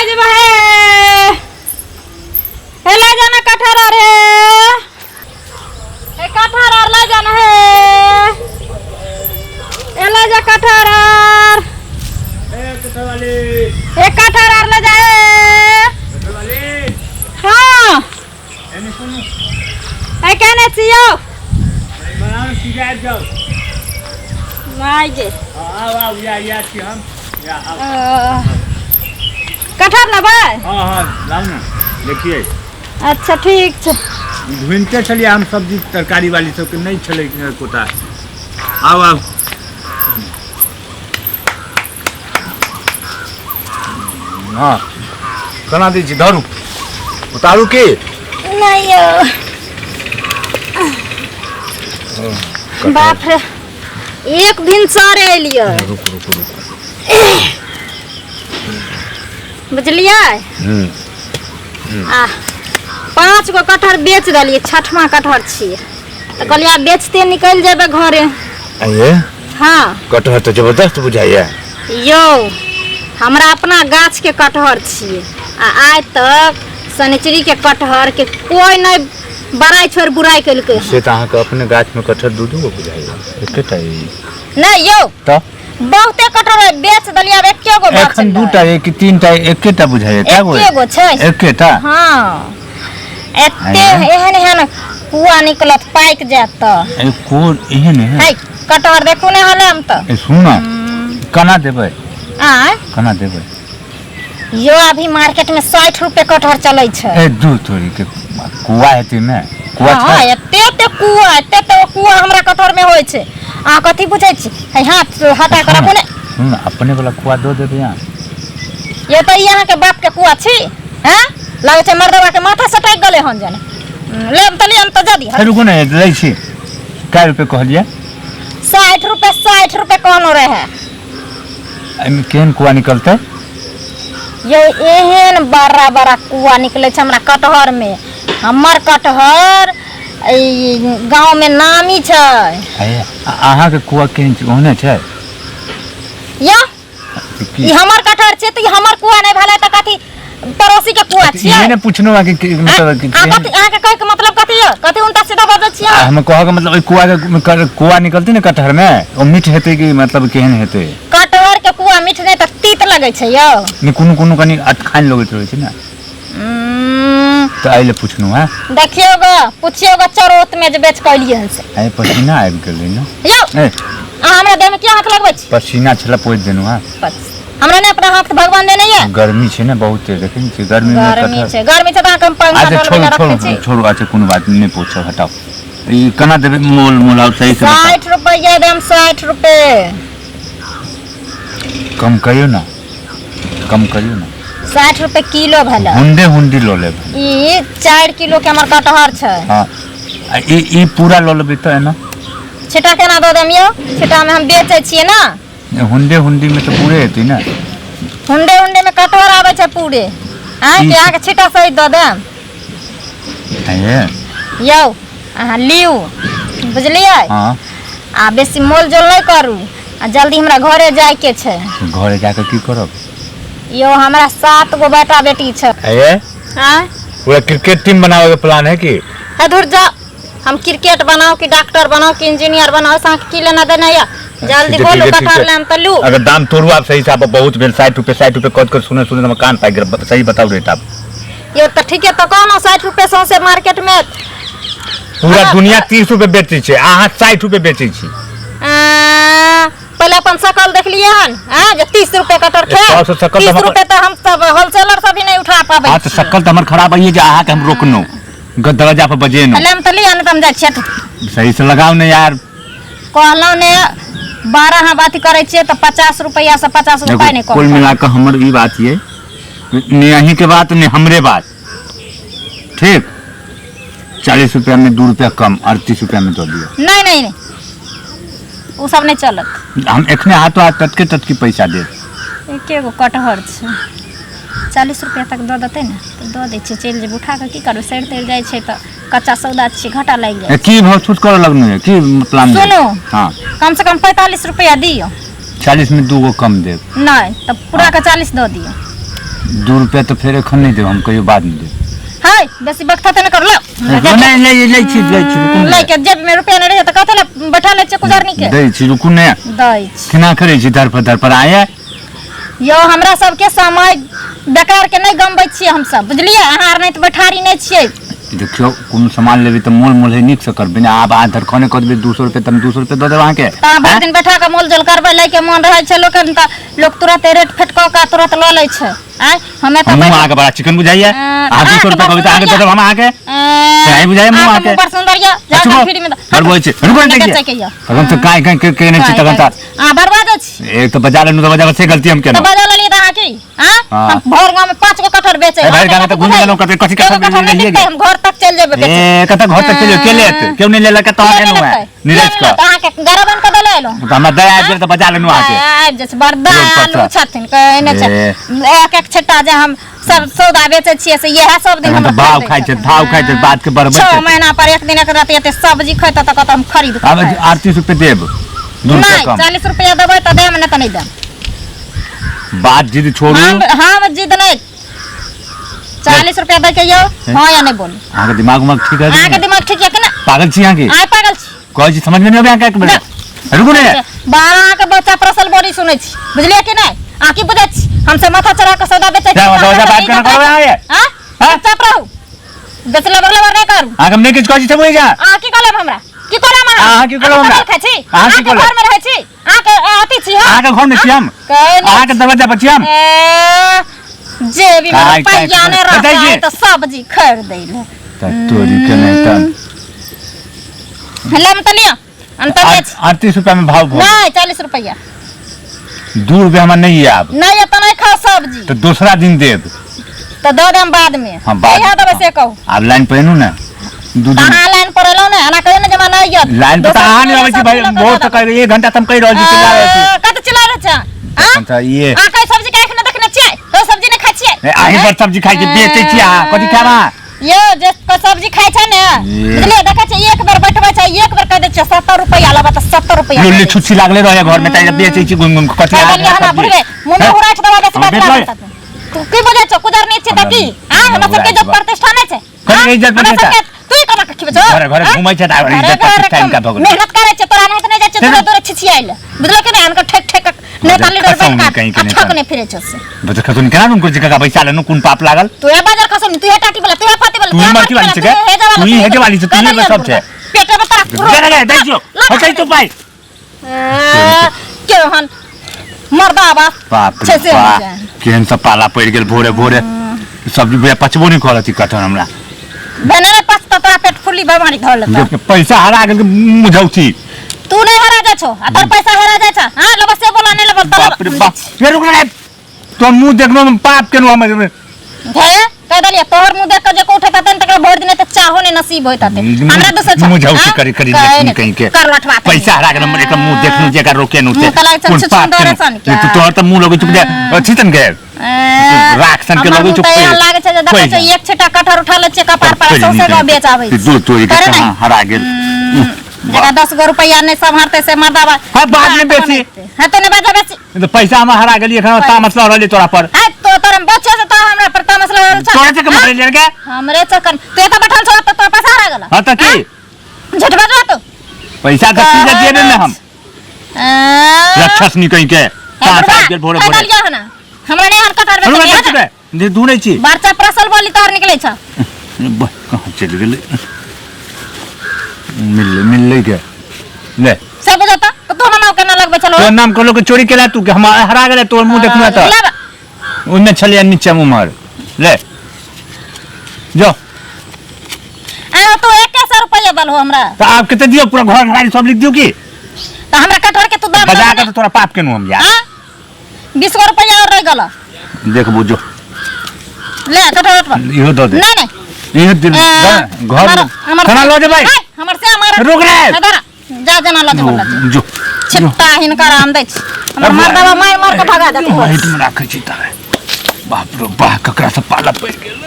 ले जेबै हे हे ले जाना कटहर आर हे हे कटहर आर ले जाना हे हे ले जा कटहर आर हे कटहर आर ले जा हे हाँ हे केने छी यौ माय गे कटहर लेबै हाँ हाँ लाउ ने देखिए अच्छा ठीक छै घुमिते छलियै हम सब्जी तरकारी वाली सबके नहि छलै कोटा आउ आउ हँ केना दै छी धरू उतारू की नहि यौ बाप रे एक दिन सर एलियै रुकू रुकू रुकू बुझलियै आ पाँच गो कटहर बेच देलियै छठमा कटहर छियै तऽ कहलियै आब बेचते निकलि जेबै घरे अये हँ कटहर तऽ जबरदस्त बुझाइया यौ हमरा अपना गाछके कटहर छियै आ आइ तक शनिचरीके कटहरके कोइ नहि बड़ाइ छोड़ि बुराइ केलकै हन। से तऽ अहाँके अपने गाछमे कटहर दू दू गो बुझाइया एकेटा ई नहि यौ तऽ बहुते कटहर है, बेच देलियै आब एके गो एखन बचलै दूटा एक कि तीनटा एकेटा बुझाइया कए गो एके गो छै एकेटा हँ एते आँय? एहन एहन कुआ निकलत पाकि जायत तऽ ए कोन एहन एहन है कटहर देखू ने हले हम तऽ ए सुन ने केना देबै आँय केना देबै यो अभी मार्केट में 60 रुपए कटहर चलै छै ए दू तोरी के कुआ हेतै ने कुआ हाँ छै एते एते कुआ एते एते कुआ हमरा कटहर में होइ छै अहाँ कथी बुझै छी है हाथ हटा के रखू ने सुन ने अपने वाला कुआ दऽ देबै अहाँ ये तऽ ई अहाँके बाप के कुआ छी हैं लागै छै मर्दवा के माथा सटकि गेलै हन जाने लेब तऽ लिअ तऽ जदी हे रुकू ने लै छी कै रुपए कहलियै 60 रुपए 60 रुपए कहनो रहे एहिमे केहन कुआ निकलतै ये एहन बड़ा बड़ा कुआ निकलै छै हमरा कटहर में हमर कटहर ई गाँव में नामी छै अहाँके कुआ केहन छै ओहने छै या की ई हमर कटहर छै तऽ ई हमर कुआ नहि भेलै तऽ कथी पड़ोसी के कुआ छियै इहे ने पूछनो है कि मतलब कि अहाँ कथी अहाँके कहै के मतलब कथी यऽ कथी उल्टा सीधा बजै छियै आ हम कहऽ के मतलब ओहि कुआ के कुआ निकलतै ने कटहर में ओ मीठ हेतै कि मतलब केहन हेतै कटहर के कुआ मीठ नहि तऽ तीत लगै छै यौ नहि कोनो कोनो कनि अटखानि लगैत रहै छै ने तऽ एहि लए पुछलहुँ हेँ देखियौ ग पुछियौ ग चरोत में जे बेच कऽ एलियै हन से आइ पसीना आबि गेलै ने यौ ए अहाँ हमरा देह में किया हाथ लगबै छी पसीना छलै पोछि देलहुँ हेँ बस हमरा नहि अपना हाथ भगवान देने ये गर्मी छै ने बहुत देखै नहि छियै गर्मी मे गर्मी कटहर छै गर्मी छै तऽ अहाँके हम पंखा अच्छा डोलबै छोड़ू लए छोड़ू रखने छी छोड़ू अच्छा कोनो बात नहि पूछब हटाउ ई केना देबै मोल मोल आब सही से बताउ 60 रुपैआ देम 60 रुपए कम करियौ ने कम करियौ ने 60 रुपए किलो भेलै हुंडे हुंडी लऽ लेब ई 4 किलो के हमर कटहर छै हँ आ ई ई पूरा लऽ लेबै तऽ एना छिटा केना दऽ देम यौ छिटा में हम बेचै छियै ने हुंडे हुंडी में तऽ पूरे हेतै ने हुंडे हुंडे में कटहर आबै छै पूरे आँय कि अहाँके छिटा सहित दऽ देम हे यौ अहाँ लिउ बुझलियै हँ आ बेसी मोल जोल नहि करू आ जल्दी हमरा घरे जाइके छै घरे जाके की करब यौ हमरा सात गो बेटा बेटी छै हे आँय पूरा क्रिकेट टीम बनाबे के प्लान है की हे धुर जा हम क्रिकेट बनाउ कि डॉक्टर बनाउ कि इंजीनियर बनाउ से अहाँके की लेना देना यऽ जल्दी ठीक छै, बोलू ठीक छै, ठीक कटहर छै। लेम तऽ लू अगर दाम तोड़ू आप सही से आप बहुत भेल 60 रुपये 60 रुपये कद कर सुने सुने हमर कान पाकि गेल सही बताउ रेट आप यौ तऽ ठीके तऽ कहलहुँ 60 रुपए सौंसे मार्केट में पूरा दुनिया 30 रुपये बेचै छै अहाँ 60 रुपये बेचै छी पहिले अपन शकल देखलियै हन आँ जे 30 रुपए कटहर सौ खाय से शकल तऽ 30 हमर- रुपए तऽ हम सब होलसेलर सब भी नहि उठा पाबै हाँ तऽ शक्ल तऽ हमर खराब अइए जे अहाँके हम रोकलहुँ दरवाजा पर बजेलहुँ लेम तऽ लिअ नहि तऽ हम जाइ छियै सही से लगाउ ने यार कहलहुँ ने 12 हम अथी करै छियै तऽ 50 रुपैआ से 50 रुपैआ नहि देखो कम कुल करब। मिला कऽ हमर ई बात ये ने अहीं के बात ने हमरे बात ठीक 40 रुपया में 2 रुपया कम 38 रुपया में दऽ दियौ नहीं नहीं नहीं ओ सब नहीं चलत हम एखने हाथो हाथ टटके टटकी पैसा देब एके गो कटहर छै 40 रुपया तक दऽ देतै ने तऽ दऽ दै छियै चलि जेबै उठा कऽ की करबै सड़ि तड़ि जाइ छै तऽ कच्चा सौदा छियै घाटा लागि जाइ ए, की भाव छूट करऽ लगलहुँ ये की प्लान भेल? सुनू। हाँ कम से कम 45 रुपया दियौ 40 में 2 गो कम देब नहि तऽ पूरा के 40 दऽ दियौ दू रुपया तऽ फेर एखन नहि देब हम, कहियो बादमे देब। हाय बेसी बकथा ते नहि कर लो। नहि नहि, लै छी लै छी, रुकू ने। लै के जेब में रुपया नहि रहै तऽ कथी लए बैठा लै छियै कुजरनी के? दै छी, रुकू ने। दै छी। केना करै छी धरफड़ धरफड़ आये? यौ हमरा सबके समय बेकार के नहि गमबै छियै हमसब, बुझलियै? अहाँ आर नहि तऽ बैठारी नहि छियै। देखियौ कोनो सामान लेबै तऽ मोल मोल है नीकसँ करबै ने। आब अहाँ धरखने कऽ देबै 200 रुपये तऽ हम 200 रुपये दऽ देब अहाँके। तऽ अहाँ भरि दिन बैठा कऽ मोल जोल करबै, लै के मोन रहै छै लोकके तऽ लोक तुरंत रेट फेट कऽ कऽ तुरंत लऽ लै छै। आँय हमे तऽ मुँह बैठ- अहाँके बड़ा चिकन बुझाइया। अहाँ 200 अहाँके रुपया कहबै तऽ अहाँके दऽ देब हम अहाँके। अँ, से बुझाइया मुँह अहाँके अहाँके। मुँह बड़ सुन्दर यऽ, जा अच्छा, कऽ फ्री में बड़ बोलै छी, रुकू ने। नहि देखिए बेचैके यऽ। तखन तऽ काँय काँय के केने छी तखन तऽ अहाँ बर्बाद छी। एक तऽ बजा लेलहुँ तऽ बजा से गलती हम तऽ केलहुँ। बजा लेलियै तऽ अहाँ की आँ? हाँ। हम भरि गाँव में 5 गो कटहर बेचै। ए, भरि गाँवमे तऽ घुमि गेलहुँ, कते कथी कटहर कटहर नहि लेलियै बिकतै, गे? हम घर तक चलि जेबै बेचै। ए कतऽ घर तक चलि जाउ, के लेत? केओ नहि लेलक तहन किया नहि एलहुँ लेतै? हेँ नीरज किया नहि कऽ लेतै? अहाँके गरबन कऽ देले एलहुँ। तऽ हमरा दया आबि गेल तऽ बजा लेलहुँ अहाँके। आबि जाइ छै बड़ रोड पर दयालु सँ। छथिन, कहै छै ए। एक एक छिट्टा जे हम सब सौदा बेचै छियै से इएह सब दिन तखन तऽ हमरा भाव खरीदै खाइ छै, छथिन। भाव खाइ छै, बात के बढ़बै 6 छै। महीना पर एक दिन एक राति एते सब्जी खैतऽ तऽ कहतऽ हम खरीद कऽ आब खायब। 38 रुपये देब, 2 रुपया नहि कम। 40 रुपया देबै तऽ देब, नहि तऽ नहि देब। बात जिद छोड़ू। हम जिद नहि, 40 रुपया दै के यौ, हाँ या नहि बोलू। अहाँके दिमाग उमाग ठीक है? अहाँके दिमाग ठीक यऽ कि नहि? पागल छी अहाँके? अहाँ पागल छी। कहै छी समझमे नहि अबै अहाँके? एक मिनट रुकू ने। बारह अहाँके बच्चा प्रसल बोली सुनै छी, बुझलियै कि नहि? अहाँ की बुझै छी हमसब माथा चढ़ा कऽ सौदा बेचै छी? क्या दरवाजा बात केना करबै अहाँ ये? हाँ? हाँ? चुपचाप रहू, बेचले बगले बार नहि करू। अहाँके हम नहि किछु कहै छी से बुझै जा। अहाँ की कहलब हमरा? की कहलब अहाँ? अहाँ की कहलब हमरा? अहाँ खाइ छी? अहाँ की अहाँके कहलब? घर में रहै छी, अहाँके अथी छी हम? अहाँके घर में छी हम? कहै नहि। अहाँके दरवाजा पर छी हम? ए, जेबी में काय- काय- रुपैआ नहि बताइ रहतै छी। तऽ सब्जी खरीद दै ले। तऽ तोरी के नहि तऽ लेम तऽ लिअ, हम तऽ बेच 38 रुपया में भाव भऽ नहि, 40 रुपैआ। 2 रुपया हमरा नहि आब। नहि एतऽ नहि खाउ सब्जी। तऽ दोसरा दिन देब। तऽ दऽ देम बाद में। हाँ, बाद कहिया देबै से कहू। आब लाइन पर एलहुँ ने दू तऽ दिन अहाँ लाइन पर एलहुँ ने, एना कहियौ ने जे हमरा नहि यऽ। लाइन पर तऽ दोसर अहाँ नहि दिन अबै छी सब्जी भाई, लऽ कऽ बहुत दऽ तऽ कहि एक घंटा तऽ हम कहि रहल छी चिल्ला रहल छी। देब। कतऽ चिल्ला रहल छै? तखन तऽ ये अहाँ कहीं सब्जी के आँखि देखने छियै? तो सब्जी नहि खाइ छियै? ए, अहीं पर सब्जी खाइ छी, बेचै छी अहाँ, कथी खायब अहाँ? यौ जे कोइ सब्जी खाइ छै ने, ये। बुझलियै, देखै छियै एक बेर बैठबै छै, एक बेर कहि दै छियै 70 रुपैआ लेबै तऽ 70 रुपैआ लुल्ली दऽ दै छुच्छी लागले रहै घर में ताहि बेचै छी घुमि घुमि कऽ कथी छै। अहाँ कहलियै हमरा सब्जी? बुढ़बे मुँह में हैं? उड़ाठि देबै बेसी हम बात बेच लागत लेबै। तऽ। तू की बुझै छौ कुदरनी छी तऽ की? आँ हमरा सबके इज्जत प्रतिष्ठा नहि छै? कथी के इज्जत हमरा प्रतिष्ठा? सबके तू ही केना के खिबै छौ? घरे घरे आँ? घुमै छै तऽ आब घरे इज्जत घरे प्रतिष्ठा हिनका भऽ गेलै। मेहनत करै छै तोरा नहि तऽ नहि जाइ छै से दूरे दूरे छिछियाइ लए, बुझलौ कि नहि? अनकर ठेक ठेक कऽ नेता लीडर खसौनी बनि कहीं के कऽ नहि ठक तऽ। नहि फिरै छौ से। बच्चा खसौनी केना नुन करै छै काका बैसा लेलहुँ कोन पाप लागल? तू हे बाजार खसौनी, तू हे टाटी वाला, तू हे पाती वाला, तू ही मरकी वाली छै के? तू ही हेजे वाली छै, तू ही सब छै। पेटे में तोरा दे दे दै छियौ हटै तू पाइ। केहन मर्दाबा बाप छै रे से बा हो जाए। केहन सब पाला पड़ि गेल भोरे भोरे। सब्जी भैया पचबो नहि करत ई कटहर हमरा। भेने रे पचतौ, तोरा पेट फुल्ली बेमारी धर लेतौ। जे पैसा हरा गेल मुझौती। तू नहीं हरा जाइ छौ आ तोर पैसा हरा जाइ छौ। हाँ लेबो से बोला, नहीं लेबो तो बाप रे बाप, ये रुक रे, तोर मुंह देखलो में पाप केलहुँ हम। हे कह देलियै तोहर मुंह देख के जे को उठैत हेतै ने तकरा भरि दिन तऽ चाहो नहि नसीब होइत हेतै। हमरा दोसर छौ, मुझौती हाँ? करी करी कहै देखनी नहि, कहीं के कर लठवा तनी। पैसा हरा गेल हमर, एकर मुंह देखलहुँ जे एकरा रोके नु मुँह तऽ लागै छै कोन पाप छुछुन्दरे केलहुँ। सन के। तू तोहर तऽ मुंह लगै छौ जे अथी तन के राख सन के हमर लगै मुँह छौ। तऽ एहन लागै छै जे देखै पैघ। छै एक छिट्टा कटहर उठा लै छियै कपार पर सौंसे गाँव बेच आबै ई दूध तोड़ि के करे कहाँ नहि। हरा गेल। जकरा 10 गो रुपैआ नहि सम्हारतै से मर्दाबा। हाँ, बाद में बेसी। हाँ तो नहीं बाजा बेसी। ई तऽ पैसा हमर हरा गेल, एखन तामस लऽ रहल तोरा पर। हाँ तो तोरा बच्चे से तो हमरा पर तामस लऽ रहल छौ। तोरा चक्कर में पड़ि के? हमरे चक्कर तू एतऽ बैठल छौ तऽ तोरा पैसा हरा गेल। हाँ तऽ की झूठ बजला तू? पैसा तऽ सीधे देबे ने हम। राक्षस नी कहीं के कहाँ से आबि गेल भोरे भोरे। हमरा नहीं हरकत हरबे रुक तऽ रे, जे ढूंढै छी। बच्चा प्रसल बोली तोहर निकलै छौ। कहाँ चलि गेलै? मिललै मिललै के ले से बुझत तऽ तू हमरा नाम केना लगबै छलो? तोर नाम कहलो कि चोरी केला तू के हम हरा गेलै तोर मुंह देखना तऽ लेब। ओन्ने छलियै नीचे उम्हर ले जो। आ तू 100 रुपैआ देलहो हमरा। तऽ आब कते दियौ? पूरा घर घरारी सब लिख दियौ की? तऽ हमरा कटहर के तू दाम बजा के तऽ तोरा पाप केलहुँ हम यार। 20 गो रुपैआ और रहि गेल। देखबो जो। ले कटहर उठबा। इहो दऽ दे। नहीं नहीं। इहो दे घर खाना लऽ जेबै। हमर से हमर रुक रे। जा जना लऽ जेबै लऽ जेबै। जो छिट्टा हिनकर आम दै छी हमर मर्दबा मारि मारि कऽ भगा देतै। हाइट में राखै छी तबे। बाप रे बा, ककरा से पाला पड़ि गेल।